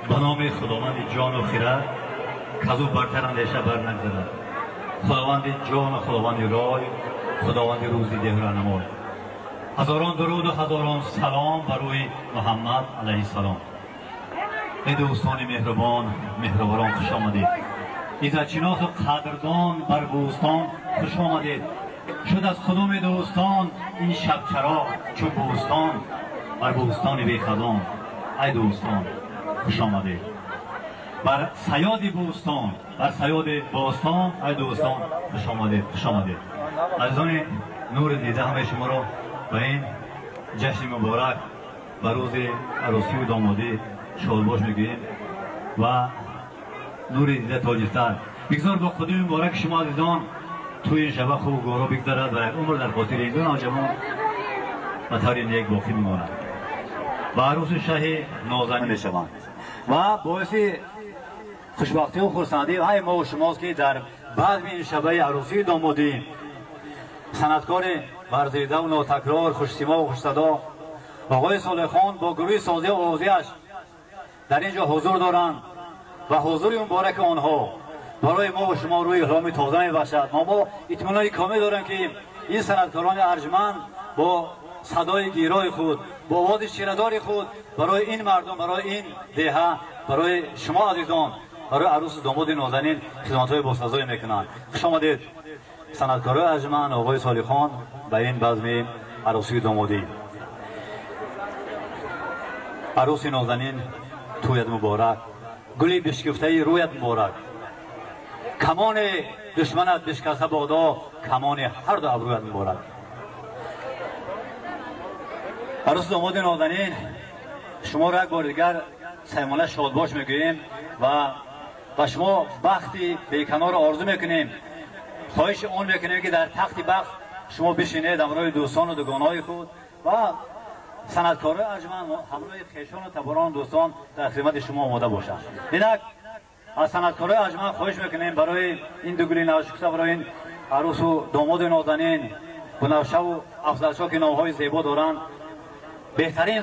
به نام خداوند جان و خیرت کزو برتر اندیشه بر نگذرد. خداوند جان و خداوند رای، خداوند روزی ده رهنمای. هزاران درود و هزاران سلام بر روی محمد علیه السلام. ای دوستان مهربان، مهربان خوش آمدید. ایزدشناس و قدردان بر بوستان خوش آمدید. شد از خدام دوستان این شب چراغ چو بوستان بر بوستان بیخزان. ای دوستان خوش آمدید. بر صیاد بوستان، بر صیاد باستان، ای دوستان خوش آمدید، خوش آمدید. عزیزان نور دیده همه شما را به این جشن مبارک به روز عروسی و دامادی شادباش میگوییم و نور دیده تاجستر بگذار با خدای مبارک شما عزیزان توی این شب خوب و گوارا بگذرد و عمر در خاطر این دو نوجوان و طور نیک باقی میماند و عروس شهی نازنین میشوند و باعث خوشبختی و خرسندی های ما و شماست که در بعد این شبه عروسی دامادی صنعتکار ورزیده و ناتکرار، خوشسیما و خوشصدا آقای صالح خان با گروه سازی و آوازیش در اینجا حضور دارند و حضور مبارک آنها برای ما و شما روی احرام تازه میبخشد. ما اطمینان کامل داریم که این صنعتکاران ارجمند با صدای گیرای خود، با آواز شیره‌دار خود برای این مردم، برای این دهه، برای شما عزیزان، برای عروس و داماد نازنین خدمت‌های باسزایی میکنند. خوش آمدید صنعتکاران ارجمند آقای صالح خان به این بزم عروسی دامادی. عروس نازنین تویت مبارک، گلی بشکفته رویت مبارک، کمان دشمنت بشکسته بادا، کمان هر دو ابرویت مبارک. عروس داماد نازنین شما را یک بار دیگر صمیمانه شادباش میگوییم و به شما بختی بیکنار آرزو میکنیم. خواهش آن میکنیم که در تخت بخت شما بشینید همراه دوستان و دوگانهای خود و صنعتکارای ارجمند همراه خویشان و تباران دوستان در خدمت شما آماده باشند. اینک از صنعتکارای ارجمند خواهش میکنیم برای این دو گلی نوشکسته، برای این عروس و داماد نازنین بنفشه و افضلشاه که نامهای زیبا دارند، بهترین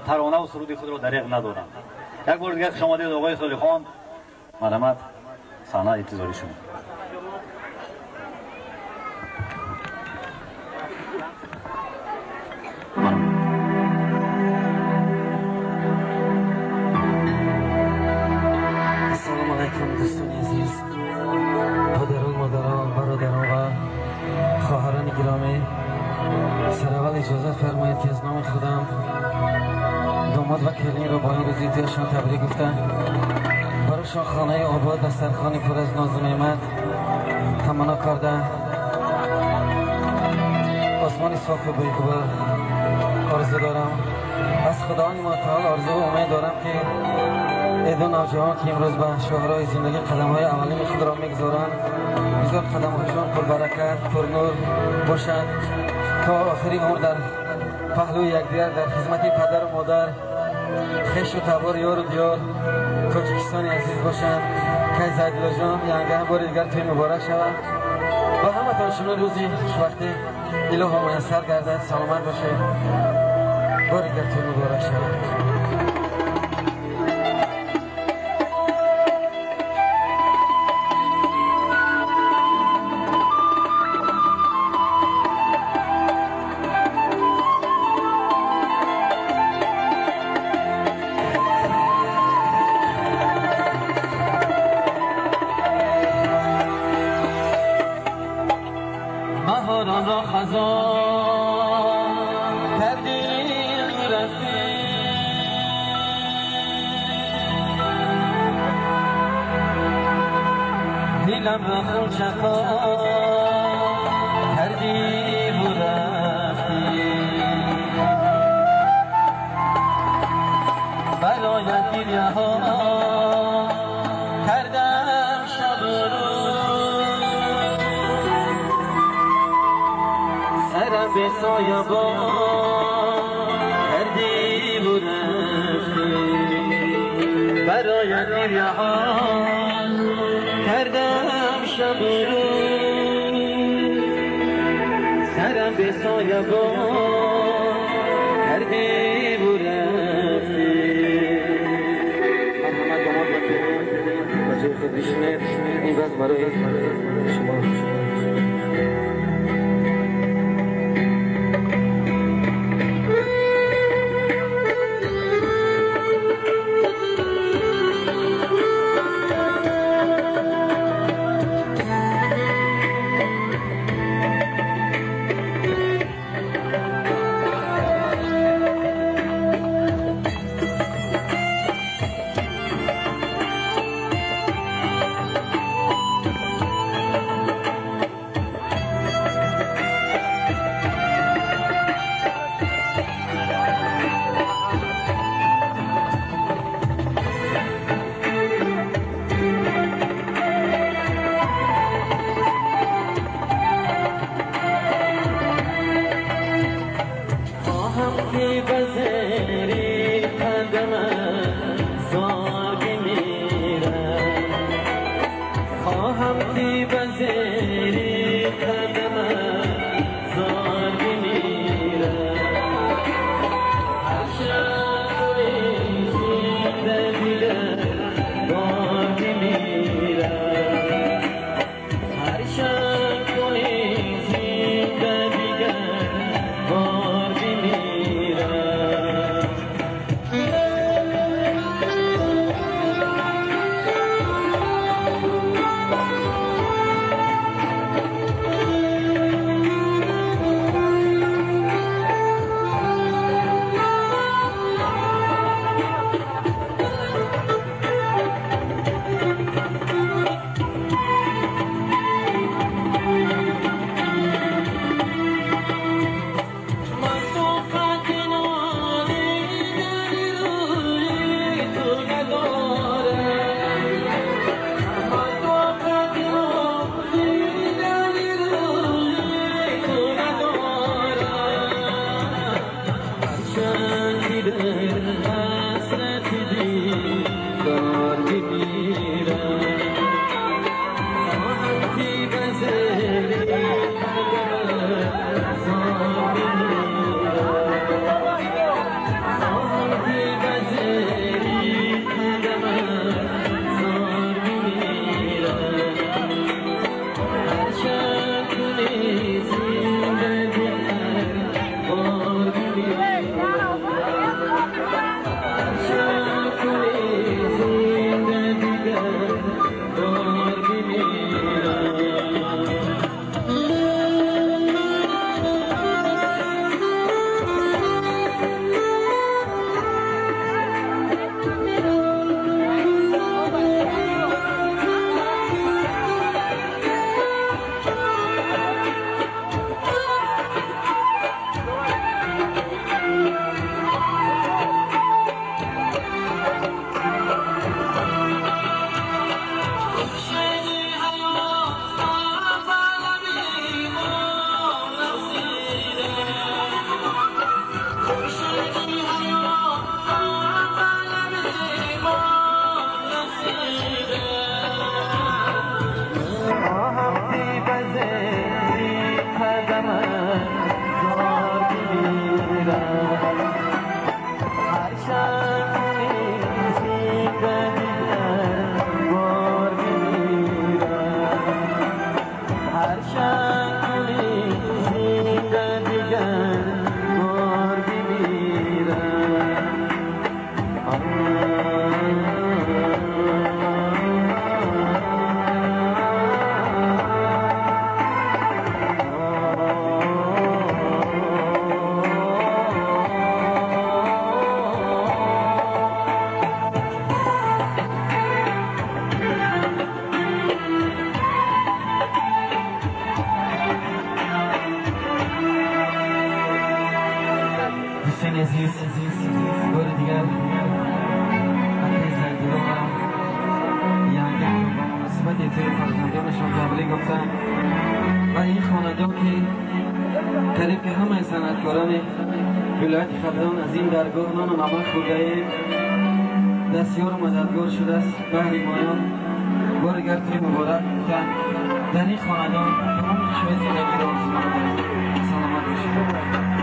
ترانه و سرود خود را دریغ ندارند. یک بار دیگر خوش آمدید آقای صالح خان. مرحمت، صحنه انتظاری شما. السلام علیکم دوستان عزیز، پدران، مادران، برادران و خواهران گرامی. سر اول اجازه فرمایید که از نام خودم داماد و کلین را با این روزی تیرشان تبریک گفتم. برایشان خانه آباد، دسترخوانی پر از ناز و نعمت تمنا کرده، آسمان صاف و بی‌غبار آرزو دارم. از خداوند متعال آرزو و امید دارم که ای دو نوجوان که امروز به شاهراه زندگی قدم‌های اولین خود را میگذارند، بگذار قدم‌هایشان پربرکت، پرنور باشد تا آخری عمر در پهلوی یکدیگر در خدمت پدر و مادر، خویش و تبار، یار و دیار تاجیکستان عزیز باشند. که زیدالله جان ینگه بار دیگر توی مبارک شود و همتان شما روزی خوشبختی الهی میسر گردد. سلامت باشه. بار دیگر توی مبارک شود. بهاران را خزان کردیم رفتیم. دلم را خون چکا کردی و رفتی، برایت گریه ها کردم شب و روز، سرم به سایبان کردی و رفتی، برایت گریه ها کردم شب و روز، سرم به سایبان کردی و رفتی. مرحمت داماد و پیمان با جای خود بشینید. این وضع برای شما. Азиз, бори дигар акаи Зайдулло ва янга ба муносибати тӯи фарзандонашон табрик гуфтам ва ин хонадон, ки қариб ки ҳамаи санъаткорони вилояти Хатлон аз ин даргоҳ нону намак хӯрдаем, дастёру мададгор шудааст баҳри моён, бори дигар тӯи муборак гуфта, дар ин хонадон тамоми хушҳои зиндагиро орзуманд дорем. Саломат бошед.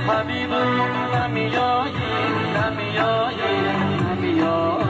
حبیبم نمیایی نمیایی نمیایی.